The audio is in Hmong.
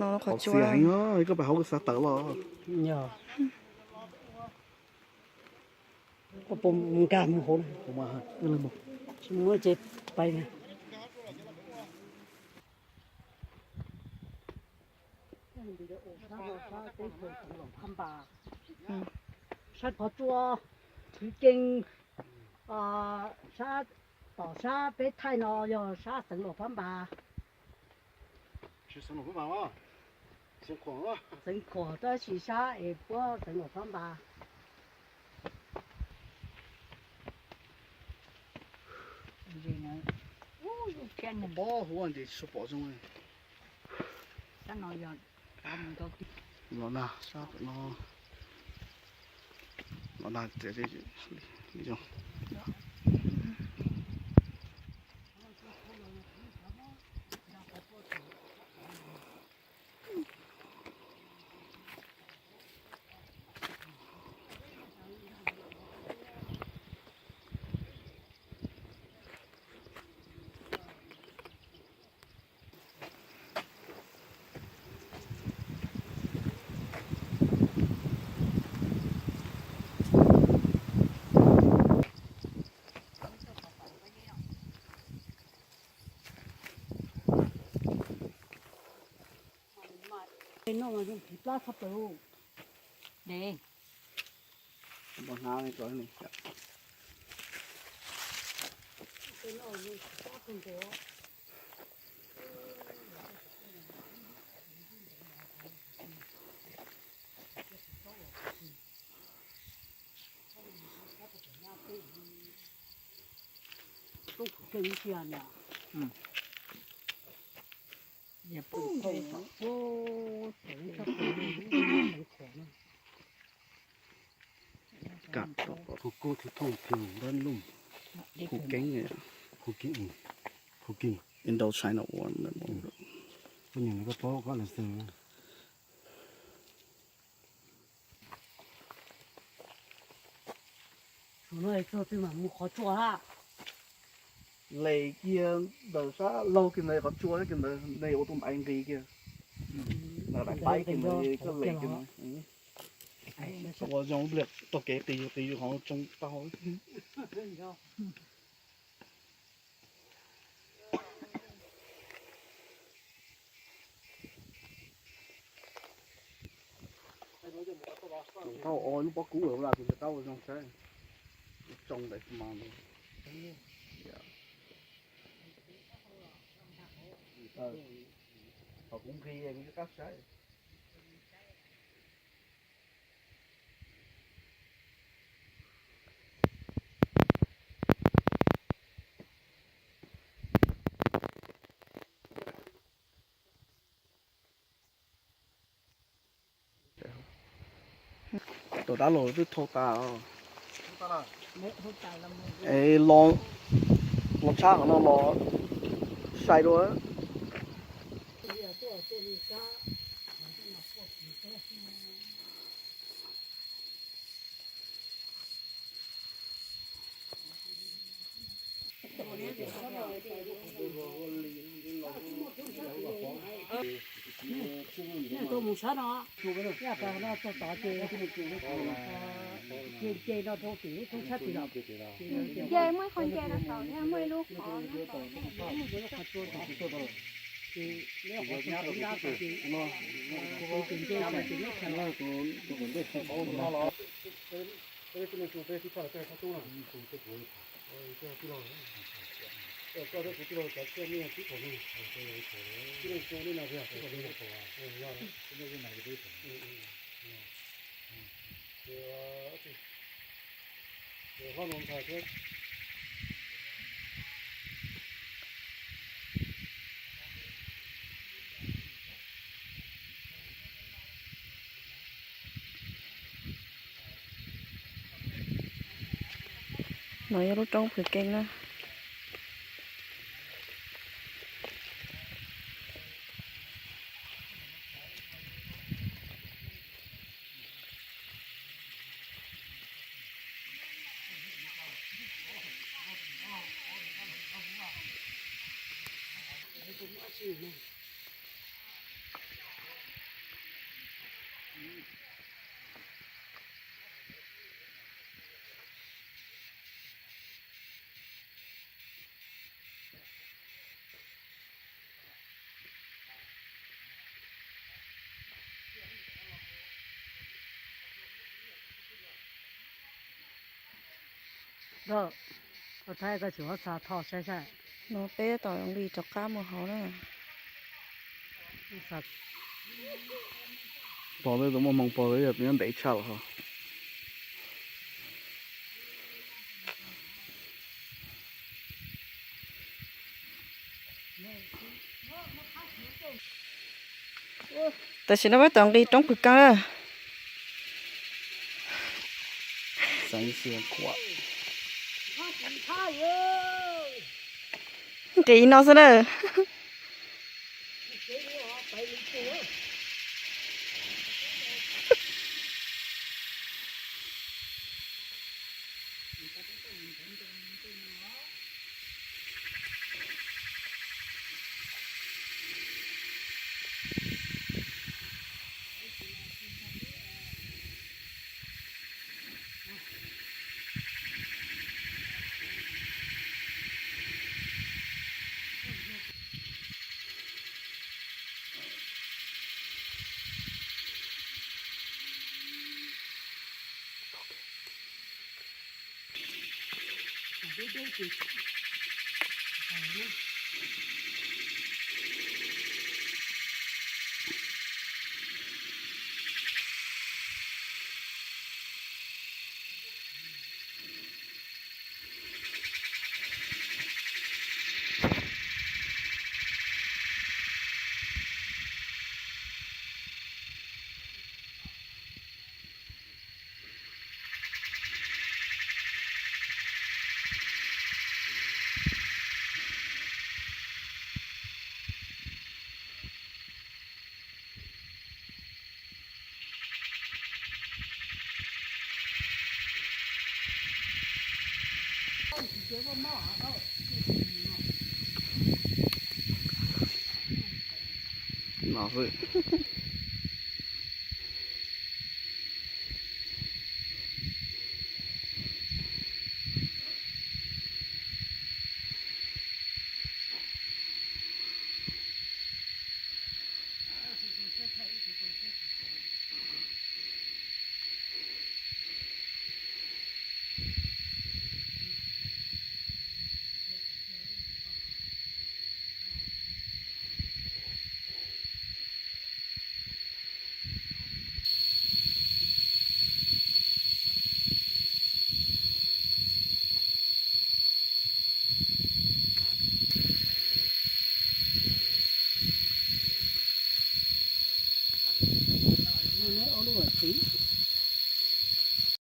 Qhov txhia heev, koj pais hauv koj xav tawm los. Yog. Koj puas mus nkag mus hauv na? Tsis muaj ces pais na. Sab Phov Tsua, Phwv Kees, sab, tom sab peb thaij no yog sab xeev Luas Phab Npas. Xeev Khuam tab sis sab es puab xeev Luas Phab Npas. Pob huv nti su pom zoo. Los na, sab no, los na, zoo. Khu keeb, khu keeb, khu keeb. Indo-China War. Tus no txog twg mam mus qhov tsua hab. Les kiag ntawm sab laug kiag ntawd qhov tsua kiag ntawd, nej ua tus ntaiv nqis kiag. Ntawm daim paib kiag ntawd koj les kiag ntawd. Ua zoo pliag taug kev qis qis qhov tsoo tau. Thaum ua lub pob kub lawm los kuv tsis qab ua zoo saib. Tsoo ntawm mas. Thaum kuv nqis kuv tsis qab saib. Tom dab laug twb thau tas. Es los tshab qhov no los sai dua. Nce muaj ib qho nce rau saum thiab muaj ib lub qhov. No yog lub roob Phwv Kees na. Koj, koj thaij koj tsis muab xa tho saib saib. No peb tab tom nqis rov qab mus hauv na. Pog twb tus muaj hmoo pog twb yog nyob ntev tshaj lawm ho. Tam sim no peb tau nqis roob Pwg Keeb na. Nqis no xwb na. No xwb.